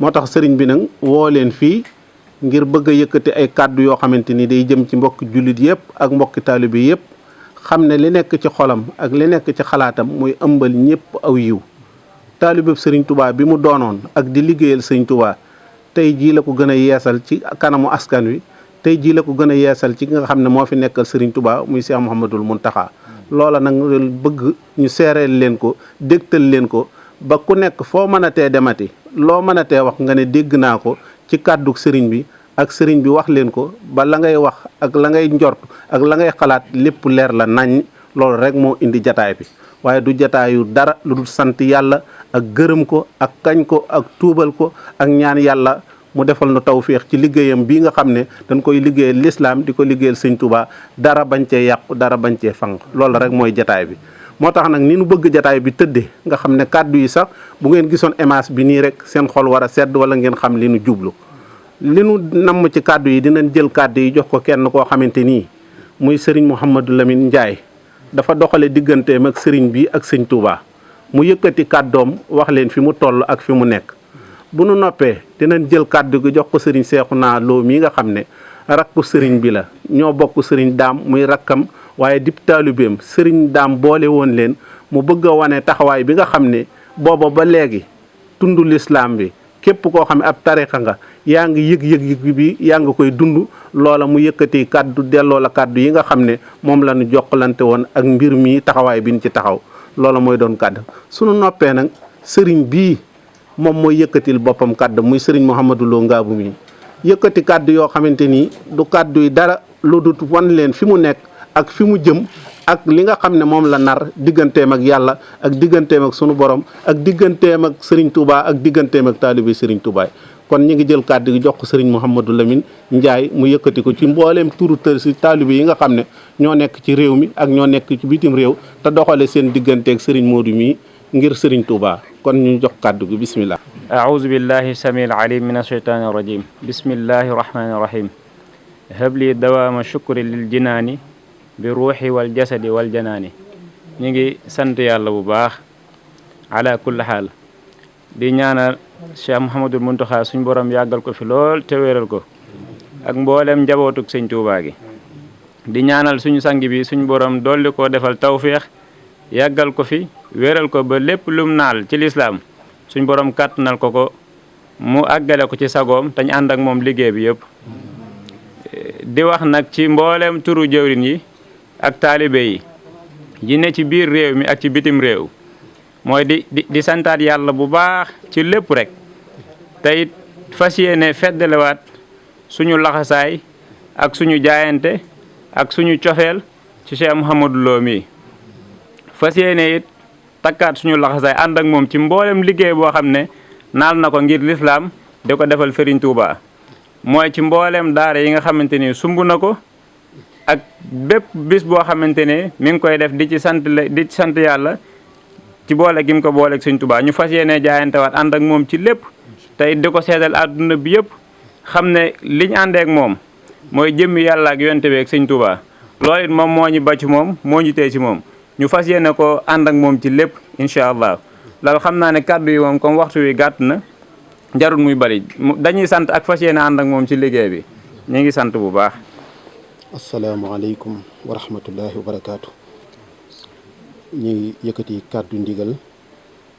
moo tax sëriñ bi nag woo leen fii ngir bëgg a yëkkati ay kàddu yoo xamante ni day jëm ci mbokki jullit yëpp ak mbokki taalibe yëpp xam ne li nekk ci xolam ak li nekk ci xalaatam muy ëmbal ñëpp aw yiw taalibe sëriñ Touba bi mu doonoon ak di liggéeyal sëriñ Touba tey jii la ko gën a yeesal ci kanamu askan wi tey jii la ko gën a yeesal ci nga xam ne moo fi nekkal sëriñ Touba muy Cheikh Mouhamadoul Mountakha loola nag bëgg ñu seereel leen ko dégtal leen ko ba ku nekk foo mën a tee demati loo mën a tee wax nga ne dégg naa ko ci kàddug sëriñ bi ak sëriñ bi wax leen ko ba la ngay wax ak la ngay njort ak la ngay xalaat lépp leer la nañ loolu rek moo indi jataay bi waaye du jataayu dara lu dul sant yàlla ak gërëm ko ak kañ ko ak tuubal ko ak ñaan yàlla mu defal nu tawféex ci liggéeyam bii nga xam ne dañ koy liggéeyal lislaam di ko liggéeyal sëñ Touba dara bañ cee yàqu dara bañ cee fanq loolu rek mooy jataay bi moo tax nag ni nu bëgg jataay bi tëddee nga xam ne kàddu yi sax bu ngeen gisoon image bi nii rek seen xol war a sedd wala ngeen xam li nu jublu li nu namm ci kàddu yi dinañ jël kàddu yi jox ko kenn koo xamante nii muy sëriñ Mouhamadou Lamine Ndiaye dafa doxale digganteem ak sëriñ bi ak sëñ Touba mu yëkkati kàddoom wax leen fi mu toll ak fi mu nekk bu nu noppee dinañ jël kàddu gi jox ko sëriñ Cheikhouna Lo mii nga xam ne rakku sëriñ bi la ñoo bokk sëriñ daam muy rakkam waaye dib taalibeem sëriñ daam boole woon leen mu bëgg a wane taxawaay bi nga xam ne booba ba léegi tundu lislaam bi képp koo xam ne ab tarixa nga yaa ngi yëg bi yaa ngi koy dund loola mu yëkkati kàddu delloo la kàddu yi nga xam ne moom la ñu jokkalante woon ak mbir mi taxawaay bi ñu ci taxaw loola mooy doon kàddu sunu noppee nag sëriñ bii moom mooy yëkkatil boppam kàddu muy sëriñ Mouhamadou Lo Ngabou mi yëkkati kàddu yoo xamante ni du kàddu yi dara lu dut wan leen fi mu nekk ak fi mu jëm ak li nga xam ne moom la nar digganteem ak yàlla ak digganteem ak sunu borom ak digganteem ak sëriñ Touba ak digganteem ak taalibi sëriñ Touba kon ñu ngi jël kàddu gi jox ko sëriñ Mouhamadou Lamine Ndiaye mu yëkkati ko ci mbooleem turu tër si taalibi yi nga xam ne ñoo nekk ci réew mi ak ñoo nekk ci bitim réew te doxale seen digganteeg sëriñ Modou mi ngir sëriñ Touba kon ñu jox kàddu gi bismillah aouzu billahi samil alim min asheytaani rajim bismillahi rahmani rahim habli dawaama shukri lil jinaani bi ruuxi wal jasadi wal janaani ñu ngi sant yàlla bu baax ala kulli xaal di ñaanal Cheikh Mouhamadoul Mountakha suñ borom yàggal ko fi lool te wéral ko ak mboolem njabootug sëñ Touba gi di ñaanal suñu sang bi suñ borom dolli koo defal tawféex yàggal ko fi wéral ko ba lépp lum naal ci lislaam suñ borom kàttanal ko mu àggale ko ci sagoom tañ ànd ak moom liggéey bi yëpp di wax nag ci mboolem turu jëwrin yi ak taalibe yi ne ci biir réew mi ak ci bitim réew mooy di santaat yàlla bu baax ci lépp rek te it fas yéene feddalewaat suñu laxasaay ak suñu jaayante ak suñu cofeel ci Cheikh Mouhamadou Lo mi fas yéene it takkaat suñu laxasaay ànd ak moom ci mboolem liggéey boo xam ne naal na ko ngir lislaam di ko defal Serigne Touba mooy ci mboolem daara yi nga xamante ni sumb na ko ak bépp bis boo xamante ne mi ngi koy def di ci sant yàlla ci boole gi mu ko booleeg Serigne Touba ñu fas yéene jaayantewaat ànd ak moom ci lépp tey di ko seetal àdduna bi yëpp xam ne liñ àndeek moom mooy jëmmi yàlla ak yonte bi ak Serigne Touba loolu it moom moo ñu ba ci moom moo ñu tey ci moom ñu fas yéene ko ànd ak moom ci lépp incha allah loolu xam naa ne kàddu yi moom comme waxtu wi gàtt na jarul muy bari dañuy sant ak fas yéene ànd ak moom ci liggéey bi ñu ngi sant bu baax. asalaamaaleykum wa rahmatullahi wa barakaatu. ñu ngi yëkkati kàddu ndigal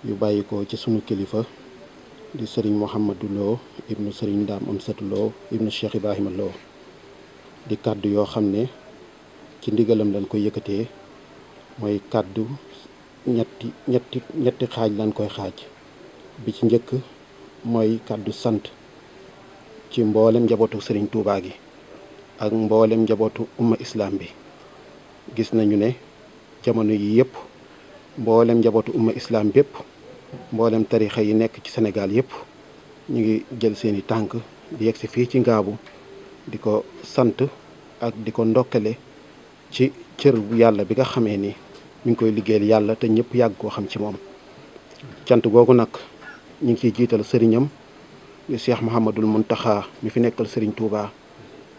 yu bàyyi ko ci sunu kilifa di sëriñ Mouhamadou Lo ibnu sëriñ Ndaam Amsatou Lo ibnu Cheikh Ibrahima Lo di kàddu yoo xam ne ci ndigalam lañ koy yëkkatee. mooy kàddu ñetti xaaj lañ koy xaaj bi ci njëkk mooy kàddu sant ci mboolem njabootu Serigne Touba gi ak mboolem njabootu umma islam bi gis nañu ne jamono yi yëpp mboolem njabootu umma islam bépp mboolem tarixa yi nekk ci Sénégal yëpp ñu ngi jël seeni tànk di yegg si fii ci Ngabou di ko sant ak di ko ndokkale ci cër bu yàlla bi nga xamee ni mi ngi koy liggéeyal yàlla te ñëpp yàgg koo xam ci moom cant googu nag ñu ngi ciy jiital sëriñam di Cheikh Mouhamadoul Mountakha mi fi nekkal Serigne Touba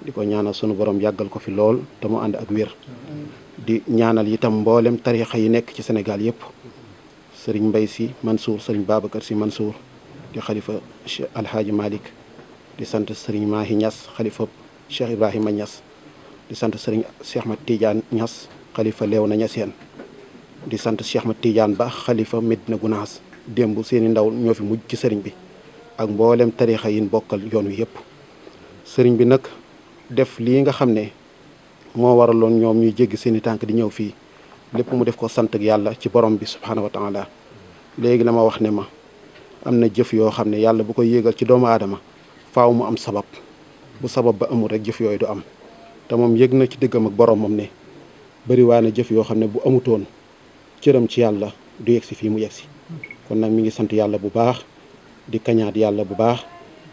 di ko ñaanal sunu borom yàggal ko fi lool te mu ànd ak wér di ñaanal itam mboolem tarixa yi nekk ci Sénégal yëpp Serigne Mbaye Sy Mansour Serigne Babacar Sy Mansour di xalifa Cheikh Alhaaji Malick di sant sëriñ Mahi Niass xalifa Cheikh Ibrahima Niass di sant sëriñ Cheikh Ahmad Tidiane Niass xalifa Léona Niassène di sant Cheikh Ahmad Tidiane Ba xalifa Medina Gounass démb seeni ndaw ñoo fi mujj ci sëriñ bi ak mboolem tariixa yin bokkal yoon wi yëpp. sëriñ bi nag def lii nga xam ne moo waraloon ñoom ñuy jéggi seeni tànk di ñëw fii lépp mu def ko sant ak yàlla ci borom bi subhaanahu wa taala. léegi la ma wax ne ma am na jëf yoo xam ne yàlla bu koy yéegal ci doomu aadama faaw mu am sabab, bu sabab ba amul rek jëf yooyu du am. te moom yëg na ci dëggam ak boromam ne bëriwaa na jëf yoo xam ne bu amutoon cëram ci yàlla du yegg si fii mu yegg si. kon nag mi ngi sant yàlla bu baax di kañaat yàlla bu baax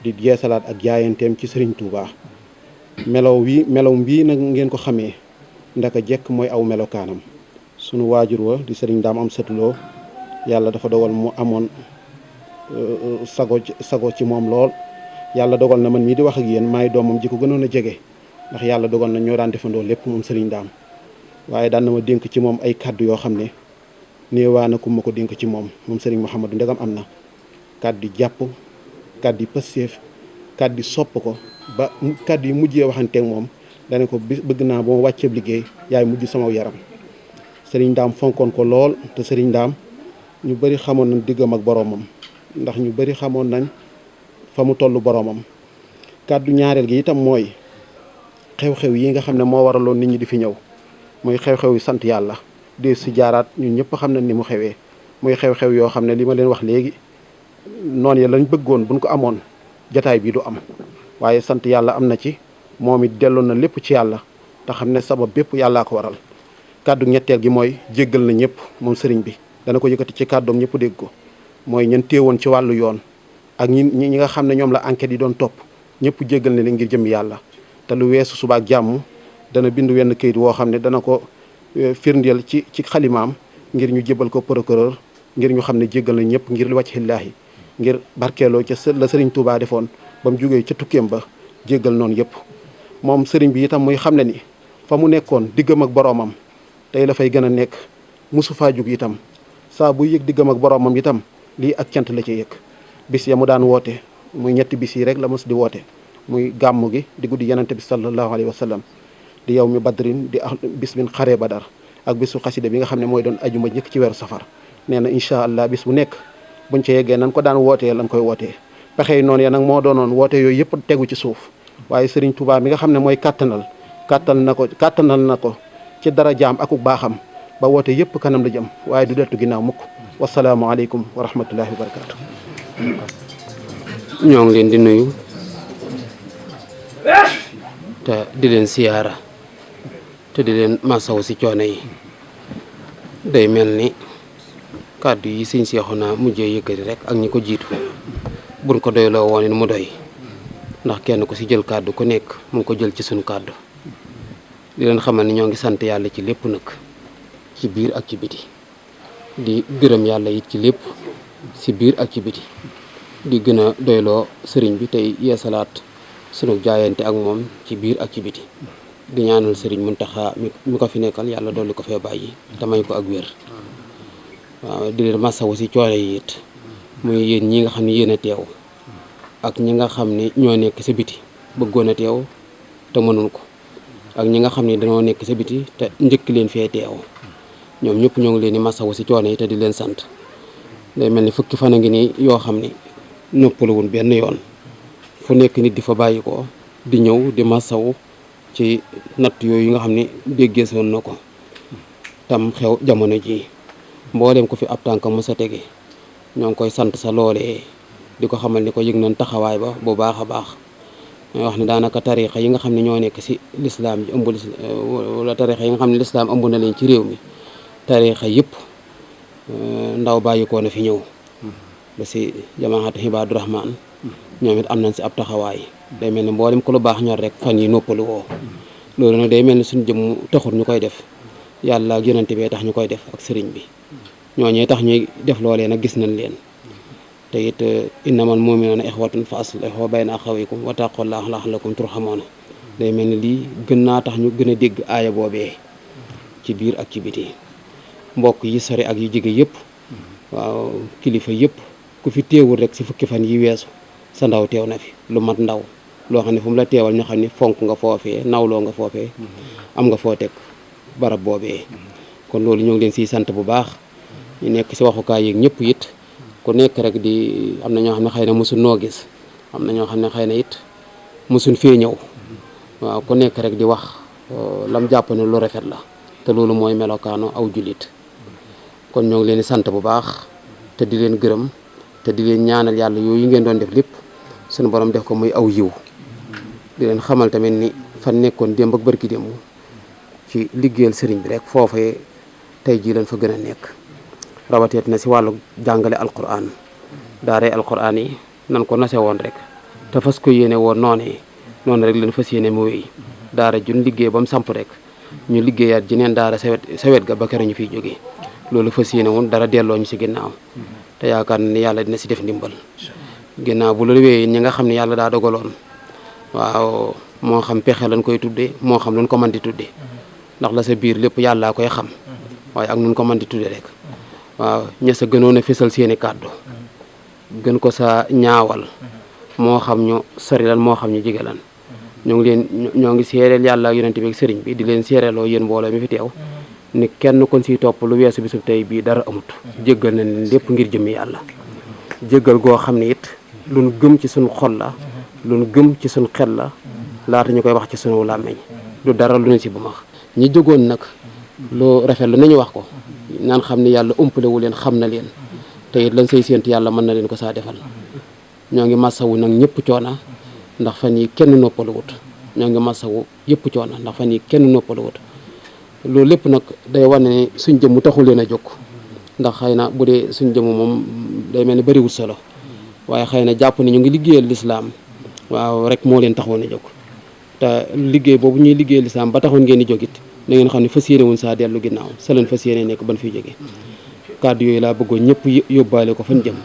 di yeesalaat ak jaayanteem ci Serigne Touba. melow bii nag ngeen ko xamee ndaka jekk mooy aw melokaanam. sunu waajur wa di Serigne Daam am sëtuloo yàlla dafa dogal mu amoon sago ci moom lool. yàlla dogal na man mii di wax ak yéen maay doomam ji ko gënoon a jege ndax yàlla dogal na ñoo daan defandoo lépp moom Serigne Daam. waaye daan na ma dénk ci moom ay kàddu yoo xam ne néewaa na ku ma ko dénk ci moom Serigne Mouhamadou ndegam am na kàddu jàpp, kàddu pësteef, kàddu sopp ko ba kàddu yi mujjee waxanteeg moom dane ko bëgg naa ba ma wàcceeb liggéey yaay mujj sama yaram. Serigne Daam fonkoon ko lool te Serigne Daam ñu bëri xamoon nañ diggam ak boroomam ndax ñu bëri xamoon nañ fa mu toll boroomam. kàddu ñaareel gi itam mooy xew-xew yi nga xam ne moo waraloon nit ñi di fi ñëw muy xew-xew yu sant yàlla di si jaaraat ñun ñëpp xam nañ ni mu xewee muy xew-xew yoo xam ne li ma leen wax léegi noonu ya lañ bëggoon buñ ko amoon jataay bii du am. waaye sant yàlla am na ci moom it delloon na lépp ci yàlla te xam ne sabab bépp yàllaa ko waral. kàddu ñetteel gi mooy jéggal na ñëpp moom sëriñ bi dana ko yëkkati ci kàddoom ñëpp dégg ko mooy ñen téewoon ci wàllu yoon ak ñi nga xam ne ñoom la enquête yi doon topp ñëpp jéggal na leen ngir jëm yàlla. te lu weesu subaak jàmm dana bind wenn këyit woo xam ne dana ko firndeel ci xalimaam ngir ñu jébal ko procureur ngir ñu xam ne jéggal na ñëpp ngir li wàcc xillaahi ngir barkeeloo ca la sëriñ Touba defoon ba mu jógee ca tukkeem ba jéggal noonu yëpp. moom sëriñ bi itam muy xam ne ni fa mu nekkoon diggam ak boroomam tey la fay gën a nekk musu faa jug itam saa buy yëg diggam ak boroomam itam lii ak cant la ci yëg. bis ya mu daan woote muy ñetti bis yi rek la mos di woote muy gàmmu gi di guddi yenante bi sallallahu alayhi wa sallam di yow mi badrin di bis bin xaree badar ak bisu xasida bi nga xam ne mooy doon ajuma njëkk ci weeru safar. nee na incha allah bis bu nekk buñ ca yeggee nan ko daan wootee lan koy wootee pexe yi noonu ya nag moo doonoon woote yooyu yëpp tegu ci suuf waaye Serigne Touba mi nga xam ne mooy kàttanal na ko ci dara jaam akuk baaxam ba woote yëpp kanam la jëm waaye du deltu ginnaaw mukk. wasalaamualeykum wa rahmatullahi wa barakaatu. ñoo ngi leen di nuyu te di leen siyaara te di leen masaw si coono yi. day mel ni kàddu yi sëñ Seexuna mujjee yëkkati rek ak ñi ko jiitu buñ ko doyloo woon it mu doy ndax kenn ku si jël kàddu ku nekk mu ngi ko jël ci suñu kàddu. di leen xamal ni ñoo ngi sant yàlla ci lépp nag ci biir ak ci biti di gërëm yàlla it ci lépp si biir ak ci biti di gën a doyloo sëriñ bi tey yeesalaat sunu jaayante ak moom ci biir ak ci biti di ñaanal sëriñ Muntaxa mi ko fi nekkal yàlla dolli ko fee bàyyi te may ko ak wér. waaw di leen masawu si coono yi it muy yéen ñi nga xam ne yéen a teew ak ñi nga xam ne ñoo nekk sa biti bëggoon a teew te mënul ko ak ñi nga xam ne dañoo nekk sa biti te njëkk leen fee teew ñoom ñëpp ñoo ngi leen di masawu si coono yi te di leen sant. day mel ni fukki fan a ngi nii yoo xam ne noppaluwul benn yoon fu nekk nit di fa bàyyi ko di ñëw di masawu ci natt yooyu nga xam ne déggeesoon na ko tam xew jamono ji mboolem ko fi ab tànk mos a tege ñoo ngi koy sant sa loolee di ko xamal ni ko yëg nañ taxawaay ba bu baax a baax. ñoo wax ne daanaka tariixa yi nga xam ne ñoo nekk si lislaam ji ëmb wala tariixa yi nga xam ne lislaam ëmb na leen ci réew mi tariixa yëpp ndaw bàyyi ko na fi ñëw ba si jamaatu Hibaadu Rahmaan ñoom it am nañ si ab taxawaay. day mel ni mboolem ku lu baax ñor rek fan yi noppalu woo loolu nag day mel ni suñu jëm taxul ñu koy def yàlla ak yonante bee tax ñu koy def ak sëriñ bi ñooñee tax ñuy def loolee nag gis nañ leen. te it innamal mu'minuuna ixwatun fa aslihu bayna axawaykum wa taqullaaha la'allakum turhamuuna. day mel ni lii gën naa tax ñu gën a dégg aaya boobee ci biir ak ci biti mbokk yi sori ak yu jege yëpp waaw kilifa yëpp ku fi teewul rek si fukki fan yi weesu sa ndaw teew na fi lu mat ndaw loo xam ne fu mu la teewal ñu xam ne fonk nga foofee nawloo nga foofee am nga foo teg barab boobee kon loolu ñoo ngi leen siy sant bu baax ñu nekk si waxukaay yeeg ñëpp it ku nekk rek di am na ñoo xam ne xëy na mosul noo gis am na ñoo xam ne xëy na it mosul fee ñëw waaw ku nekk rek di wax lam jàpp ne lu rafet la te loolu mooy melokaanu aw jullit kon ñoo ngi leen di sant bu baax te di leen gërëm te di leen ñaanal yàlla yooyu ngeen doon def lépp suñu borom def ko muy aw yiw di leen xamal tamit ni fan nekkoon démb ak barki démb ci liggéeyal sëriñ bi rek foofee tey jii leen fa gën a nekk rawateet na si wàllu jàngale alquran daaray alquran yi nan ko nase woon rek te fas ko yéene woon noonu rek leen fas yéene mu wéy daara jun liggéey ba mu samp rek ñu liggéeyaat jeneen daara sawet ga ba kere ñu fiy jógee loolu fas yéene woon dara delloo ñu si ginnaaw te yaakaar na ni yàlla dina si def ndimbal ginnaaw bu loolu wéyee ñi nga xam ne yàlla daa dogaloon waaw moo xam pexe lañ koy tuddee moo xam luñ ko mën di tuddee ndax la sa biir lépp yàllaa koy xam waaye ak nun ko mën di tuddee rek waaw ña sa gënoon a fésal seeni kàddu gën ko sa ñaawal moo xam ñu sori lan moo xam ñu jige lan ñoo ngi seereel yàlla ak yonent bi ak sëriñ bi di leen seereeloo yéen mbooloo mi fi teew ni kenn kon siy topp lu weesu bisub tey bii dara amut jéggal na leen lépp ngir jëmmi yàlla jéggal goo xam ne it luñ gëm ci suñu xol la luñ gëm ci suñu xel la laata ñu koy wax ci sunu làmmeñ du dara lu ne si bu max ñi jógoon nag loo rafet lu nañu wax ko naan xam ne yàlla umpalewu leen xam na leen te it lañ say séentu yàlla mën na leen ko saa defal ñoo ngi masawu nag ñëpp coona ndax fan yi kenn noppaluwut ñoo ngi masawu yëpp coona ndax fan yi kenn noppaluwut loolu lépp nag day wane ne suñ jëmm taxul leen a jóg ndax xëy na bu dee suñ jëmm moom day mel ni bëriwul solo waaye xëy na jàpp ne ñu ngi liggéeyal lislaam waaw rek moo leen taxoon a jóg te liggéey boobu ñuy liggéeyal lislaam ba taxoon ngeen di jógit na ngeen xam ne fas yéene wuñ saa dellu ginnaaw sa leen fas yéene nekk ban fiy jógee kàddu yooyu laa bëggoon ñëpp yóbbaale ko fan jëm